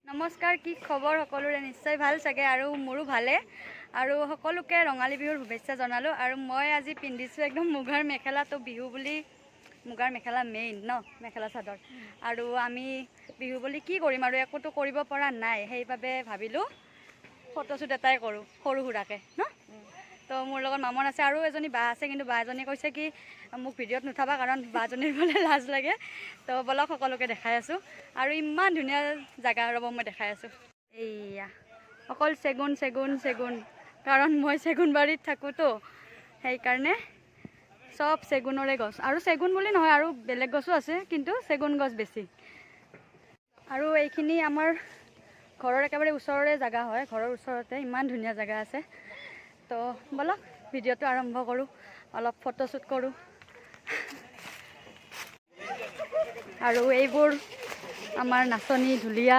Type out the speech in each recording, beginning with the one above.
নমস্কাৰ, কি খবৰ সকলোৰে? নিশ্চয় ভাল চাগে আৰু মোৰো ভালে। আৰু সকলোকে ৰঙালী বিহুৰ শুভেচ্ছা জনালোঁ। আৰু মই আজি পিন্ধিছোঁ একদম মুগাৰ মেখেলা। তো বিহু বুলি মুগাৰ মেখেলা মেইন ন, মেখেলা চাদৰ। আৰু আমি বিহু বুলি কি কৰিম আৰু একোতো কৰিব পৰা নাই, সেইবাবে ভাবিলোঁ ফটোশ্বুট এটাই কৰোঁ সৰু সুৰাকৈ ন। তো মোৰ লগত মামন আছে আৰু এজনী বা আছে, কিন্তু বা এজনী কৈছে কি মোক ভিডিঅ'ত নুঠাবা, কাৰণ বাজনীৰ বোলে লাজ লাগে। তো বলক সকলোকে দেখাই আছোঁ। আৰু ইমান ধুনীয়া জেগা, ৰ'ব মই দেখাই আছোঁ। এইয়া অকল চেগুন চেগুন চেগুন, কাৰণ মই চেগুনবাৰীত থাকোঁতো, সেইকাৰণে চব চেগুনৰে গছ। আৰু চেগুন বুলি নহয়, আৰু বেলেগ গছো আছে, কিন্তু চেগুন গছ বেছি। আৰু এইখিনি আমাৰ ঘৰৰ একেবাৰে ওচৰৰে জেগা হয়, ঘৰৰ ওচৰতে ইমান ধুনীয়া জেগা আছে। তো বলক ভিডিঅ'টো আৰম্ভ কৰোঁ, অলপ ফটোশ্বুট কৰোঁ। আৰু এইবোৰ আমাৰ নাচনী ঢুলীয়া।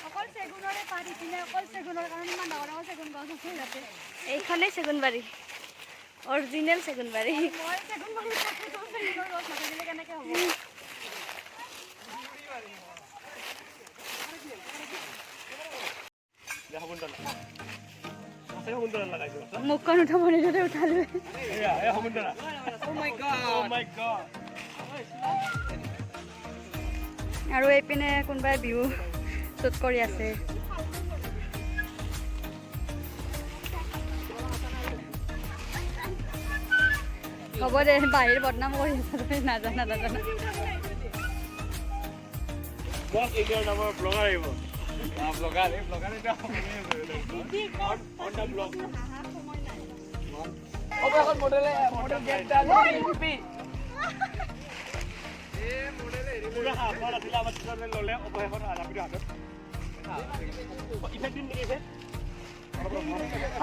অকল চেগুনৰে পাত ইপিনে, অকল চেগুনৰ, কাৰণ ইমান ডাঙৰ ডাঙৰ চেগুন গছ আছে ইয়াতে। এইখনেই চেগুনবাৰী, অৰিজিনেল চেগুনবাৰী। মই চেগুনবাৰীত থাকোঁ, তো চেগুনৰ গছ নাথাকিলে কেনেকৈ হ'ব? মুখখন উঠাব নিদিওঁতে উঠালোৱে। আৰু এইপিনে কোনোবাই বিহু শ্বুট কৰি আছে। হ'ব দে, বাহিৰ বদনাম কৰি আছা তই, নাজানা নাজানা।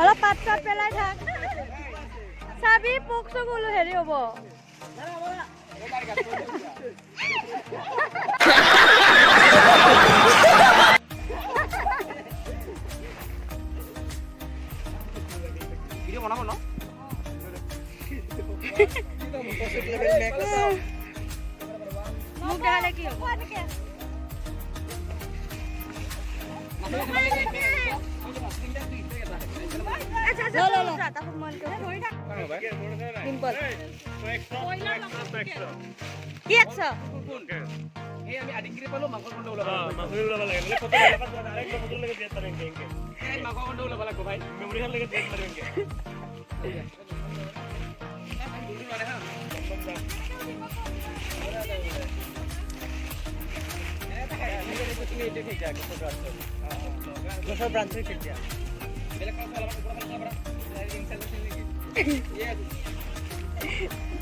অলপ পাত চাত পেলাই থাক, চাবি পোক চোক ওলো হেৰি হ'ব। মোক দেখালে কি হ'ব? কি একশ?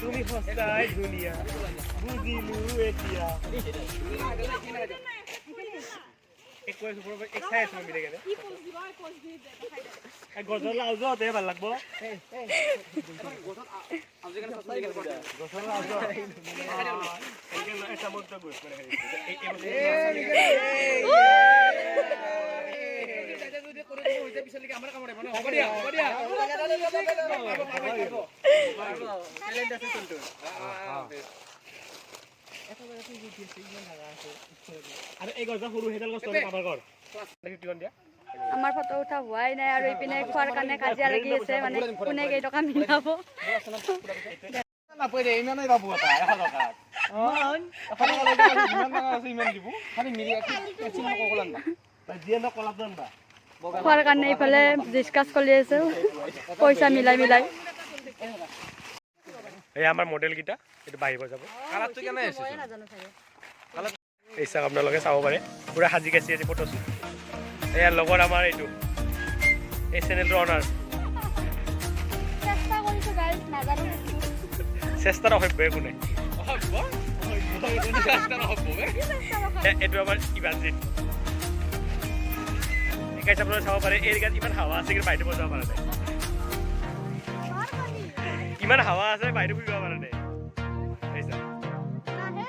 তুমি সঁচাই ধুনীয়া, বুজিলো এতিয়া। গছৰ লাও যোৱাতে ভাল লাগব। আমাৰ ফটো উঠা হোৱাই নাই আৰু ইপিনে খোৱাৰ কাৰণে কাজিয়া লাগি আছে, মানে কোনে কেইটকা মিলাব। খোৱাৰ কাৰণে ইফালে ডিছকাছ কৰি আছে পইচা মিলাই মিলাই। এই আমাৰ মডেল কেইটা এইটো বাঢ়িব যাব। এই চাওক, আপোনালোকে চাব পাৰে পুৰা সাজি কাচি আছে ফটোশ্বুট। এয়া লগৰ আমাৰ এইটো এই চেনেলটোৰ অনাৰ। চেষ্টাৰ অসভ্য একো নাই। এইটো আমাৰ ইভানজিত। গাইছ আপোনালোকে চাব পাৰে এই গাত ইমান হাৱা আছে, কিন্তু বাহিৰত যাব পৰা নাই। ইমান হাৱা আছে, বাহিৰত ফুৰিব পৰা নাই। নাহে।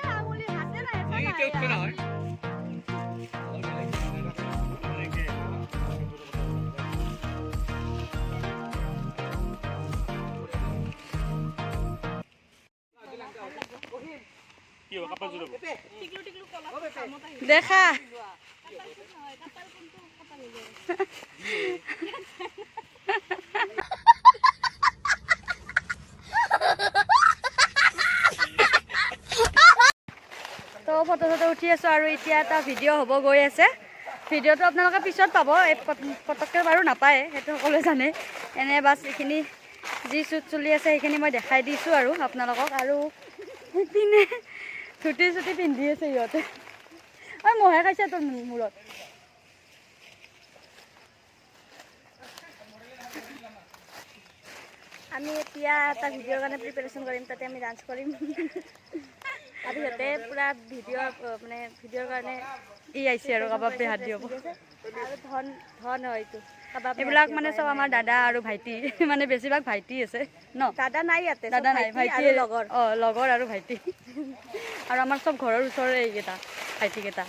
দেখা তো ফটো চটো উঠি আছোঁ আৰু এতিয়া এটা ভিডিঅ' হ'ব গৈ আছে। ভিডিঅ'টো আপোনালোকে পিছত পাব, এই পটককৈ বাৰু নাপায়, সেইটো সকলোৱে জানে। এনে বাছ এইখিনি যি শ্বুট চলি আছে সেইখিনি মই দেখাই দিছোঁ আৰু আপোনালোকক। আৰু সেইপিনে ধুতি চুটি পিন্ধি আছে সিহঁতে। ঐ মহে খাইছে তোৰ মূৰত। আমি এতিয়া এটা ভিডিঅ'ৰ কাৰণে প্ৰিপেৰেশ্যন কৰিম, তাতে আমি ডান্স কৰিম। আৰু সিহঁতে পূৰা ভিডিঅ' মানে ভিডিঅ'ৰ কাৰণে ই আহিছে আৰু কাবাব বেহাত দিব। আৰু ধন ধন হয় এইটো কাবাব। এইবিলাক মানে চব আমাৰ দাদা আৰু ভাইটি, মানে বেছিভাগ ভাইটি আছে ন? দাদা নাই ইয়াতে, দাদা নাই, ভাইটি আৰু লগৰ। অঁ লগৰ আৰু ভাইটি। আৰু আমাৰ চব ঘৰৰ ওচৰৰে এইকেইটা ভাইটিকেইটা।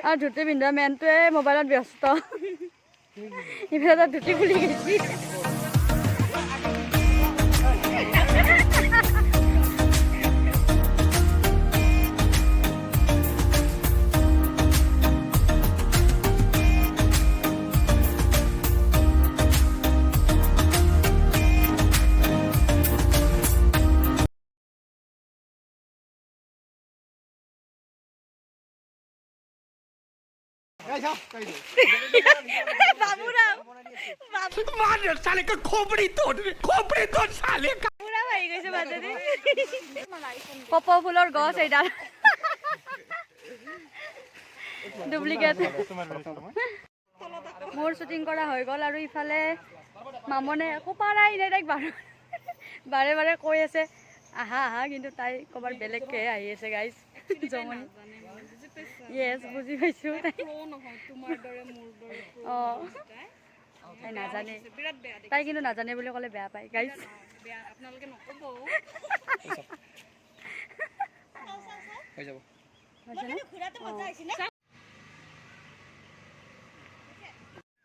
আৰু ধুতি পিন্ধা মেনটোৱে মোবাইলত ব্যস্ত, ইফালে তাত ধুতি খুলি গৈছে। কপৌ ফুলৰ গছ এইডাল ডুপ্লিকেট। মোৰ শ্বুটিং কৰা হৈ গ'ল আৰু ইফালে মামনে একো পাৰাই নাই, তাইক বাৰে বাৰে কৈ আছে আহা আহা, কিন্তু তাই ক'ৰবাত বেলেগকৈ আহি আছে গাইজ। জমনি য়েছ বুজি পাইছোঁ। অঁ তাই নাজানে, তাই কিন্তু নাজানে বুলি ক'লে বেয়া পায় গাইজ।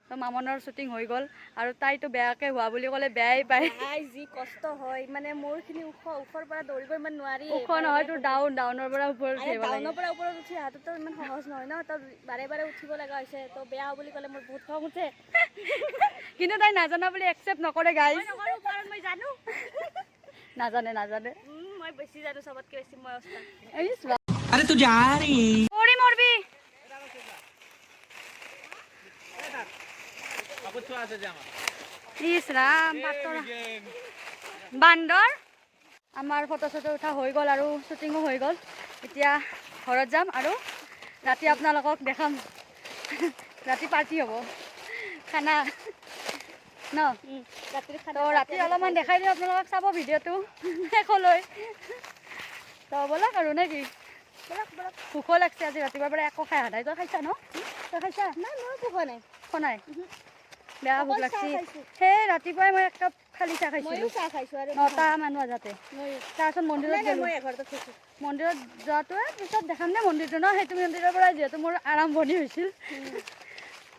তো মামনৰ শ্বুটিং হৈ গ'ল আৰু তাইতো বেয়াকৈ হোৱা বুলি ক'লে বেয়াই পায়। যি কষ্ট হয় মানে মোৰখিনি ওখ, ওখৰ পৰা দৌৰিব ইমান নোৱাৰি। ওখ নহয় তোৰ ডাউন, ডাউনৰ পৰা ওপৰত উঠিব লাগে। ডাউনৰ পৰা ওপৰত উঠি অহাটোতো ইমান সহজ নহয় ন, তো বাৰে বাৰে উঠিব লগা হৈছে। তো বেয়া বুলি ক'লে মোৰ বহুত খং উঠে। কিন্তু তাই নাজানা বুলি একচেপ্ট নকৰে গাইজ। নকৰোঁ কাৰণ মই জানো। নাজানে নাজানে, মই বেছি জানো, চবতকৈ বেছি মই ওস্তাদ। আৰে তু যা ৰে পৰি মৰবি। ইছ ৰাম বান্দৰ। আমাৰ ফটো চটো উঠা হৈ গ'ল আৰু শ্বুটিঙো হৈ গ'ল। এতিয়া ঘৰত যাম আৰু ৰাতি আপোনালোকক দেখাম। ৰাতি পাৰ্টি হ'ব, খানা ন? তো ৰাতি অলপমান দেখাই দিম আপোনালোকক, চাব ভিডিঅ'টো শেষলৈ। তো ব'লক আৰু নে কি? ভোকো লাগছে আজি ৰাতিপুৱাৰ পৰা একো খাই অহা নাই। তই খাইছা ন? তই খাইছা? নাই মই খোৱা নাই। খোৱা নাই? বেয়া ভোক লাগছে। সেই ৰাতিপুৱাই মই এক কাপ খালী চাহ খাইছিলোঁ, 9টা মান বজাতে। তাৰপিছত মন্দিৰত গ'লোঁ। মন্দিৰত যোৱাটোৱে পিছত দেখাম নে মন্দিৰটো ন? সেইটো মন্দিৰৰ পৰাই যিহেতু মোৰ আৰম্ভণি হৈছিল,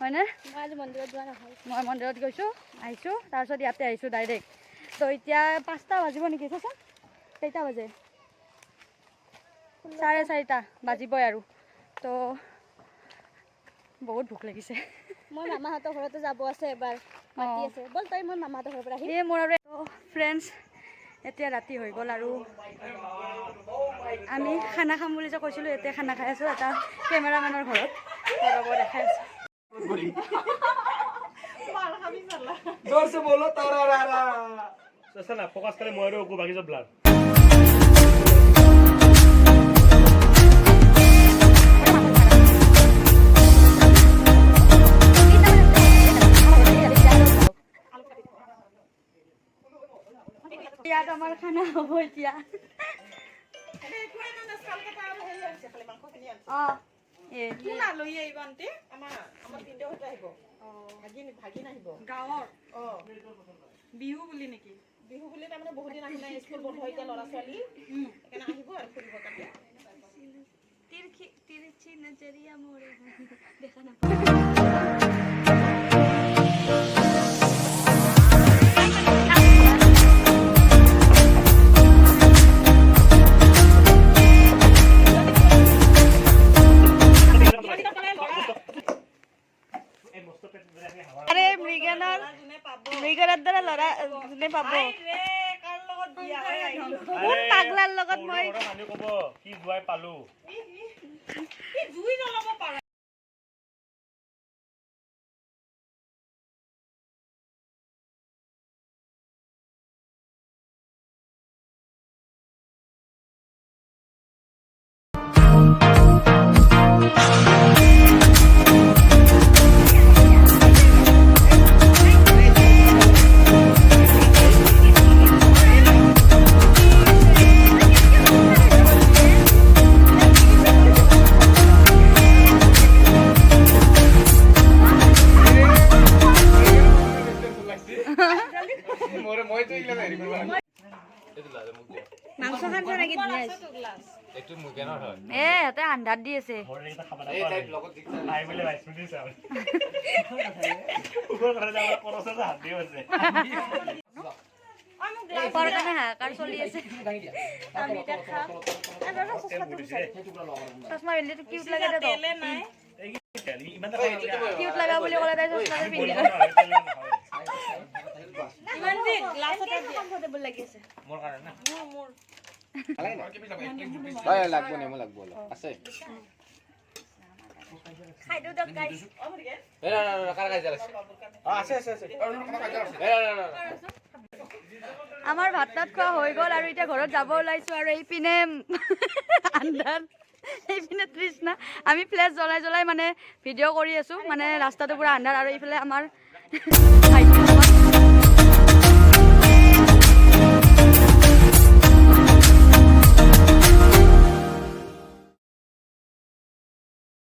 হয়নে? মই মন্দিৰত গৈছোঁ, আহিছোঁ, তাৰপিছত ইয়াতে আহিছোঁ ডাইৰেক্ট। তো এতিয়া 5টা বাজিব নেকি? চাচোন কেইটা বাজে? 4:30 বাজিবই আৰু। তো বহুত ভোক লাগিছে। মই মামাহঁতৰ ঘৰতো যাব আছে এবাৰ, মাতি আছে। ব'ল তই মোৰ মামাহঁতৰ ঘৰৰ পৰা আহিম। এই মোৰ আৰু ফ্ৰেণ্ডছ এতিয়া ৰাতি হৈ গ'ল আৰু আমি খানা খাম বুলি যে কৈছিলোঁ, এতিয়া খানা খাই আছোঁ এটা কেমেৰামেনৰ ঘৰত। ৰ'ব দেখাই আছোঁ। ইয়াত আমাৰ খানা হ'ব এতিয়া। তিৰছি নজৰিয়া মোৰে দেখা নাপাওঁ। আৰে মৃগেনৰ দ্বাৰা ল'ৰা যোনে পাব, কোন পাগলাৰ লগত মই মানুহ ক'ব কি জোৱাই পালো। মাংস খান নেকি? ধুনীয়া হৈছে। এ সিহঁতে আন্ধাৰ দি আছে। ঘৰৰ এইকেইটা খাব নাপাওঁ, আহি পেলাই ভাইছ মিনিট চাওঁ। ওপৰৰ কথা যে আমাৰ কৰছে যে হাত দিও আছে। খোৱাৰ কাৰণে হাহাকাৰ চলি আছে। আমি এতিয়া খাম। চশমা পিন্ধিলে কিউট লাগে দে। ইমান এটা খাব নালাগে। কিউট লাগা বুলি ক'লে তাই চশমাটো পিন্ধি লয়। কমফৰ্টেবল লাগি আছে। মোৰ কাৰণে হয়, লাগব নে? মোৰ লাগব অলপ আছে। খাই দিওঁ দিয়ক গাইছ। এ না না না, কাৰ কাজিয়া লাগছে? আছে আছে আছে। এ না না না। আমাৰ ভাত তাত খোৱা হৈ গ'ল আৰু এতিয়া ঘৰত যাব ওলাইছোঁ। আৰু এইপিনে আন্ধাৰ, এইপিনে তৃষ্ণা। আমি ফ্লেছ জ্বলাই জ্বলাই মানে ভিডিঅ' কৰি আছোঁ, মানে ৰাস্তাটো পূৰা আন্ধাৰ। আৰু এইফালে আমাৰ ভাইটিসকল।